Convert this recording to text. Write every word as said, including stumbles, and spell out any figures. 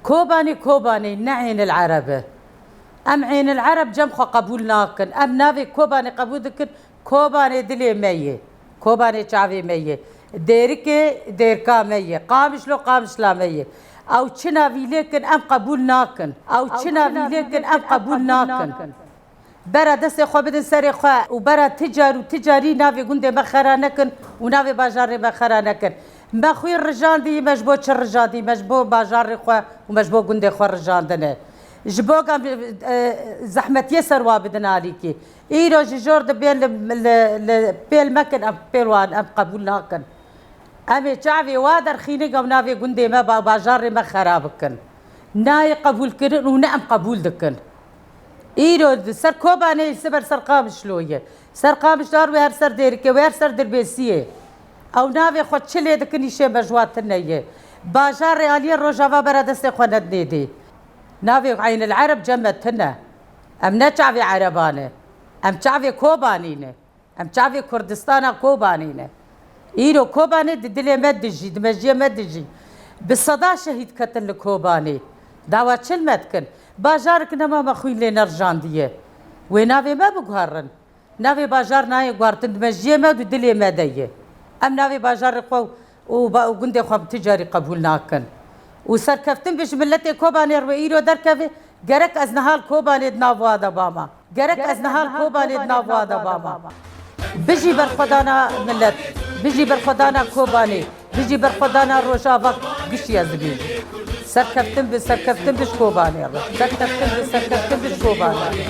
Kobanê Kobanê ne Eynil Ereb e. Em Eynil Ereb cem xwe qebûl nakin. Em navê Kobanê qebûl dikin. Kobanê dilê me yê. Kobanê çavê me yê. Dêrikê dêrka me yê. Qamişlo qamişla me yê. Ew çi navî lê kin em qebûl nakin. Ew çi navî lê kin em qebûl nakin. Bera destê xwe bidin serê xwe û bera ti car û ti carî navê gundê me xera nekin û navê bajarê me xera nekin. Me xwîn rijandî, me ji bo çi rijandî? Me ji bo bajarê xwe û me ji bo gundê xwe rijandine. Ji bo em, e, zehmetiyê ser wa bidin alîkî. Îro ji jor dibên li, li, li pêl mekin, em pêl wan em qebûl nakin. Em ê çavê wa derxînin, ew navê gundê me, ba-, bajarê me xera bikin. Nayê qebûlkirin û ne em qebûl dikin. Îro di ser Kobanê, siber ser Qamişlo ye. Ser Qamişlo wê her ser Dêrikê, wê her ser Dirbêsiyê. Ew navê xwe çi lê dikin, îşê me ji wa tune ye. Bajarê aliyê Rojava bera destê xwe nedinê dê. Navê Eynil Ereb cem me tune. Em ne çavê Ereban e. Em çavê Kobanî ne. Em çavê Kurdistana Kobanê ne. Îro Kobanê di dilê me dijî, di mejiyê me dijî. Bi seda şehîd ketin li Kobanê. Dawa çil me dikin. Bajarik nema me xwîn lê nerijandiye. Wê navê me biguherin. Navê bajar nayê guhartin, di mejiyê me û di dilê me de ye. Em navê bajarê xwe û ba-, û gundê xwe bi tu carî qebûl nakin. Û serkeftin bi ji miletê Kobanê re wê îro derkeve, gerek ez niha li Kobanê di nav wa de bama. Gerek ez niha li Kobanê di nav wa de bama. Bijî berxwedana milet, bijî berxwedana Kobanê, bijî berxwedana Rojava, giştî ez dibêjim. Serkeftin bi, serkeftin bi ji Kobanê re. Serkeftin bi, serkeftin bi ji Kobanê re.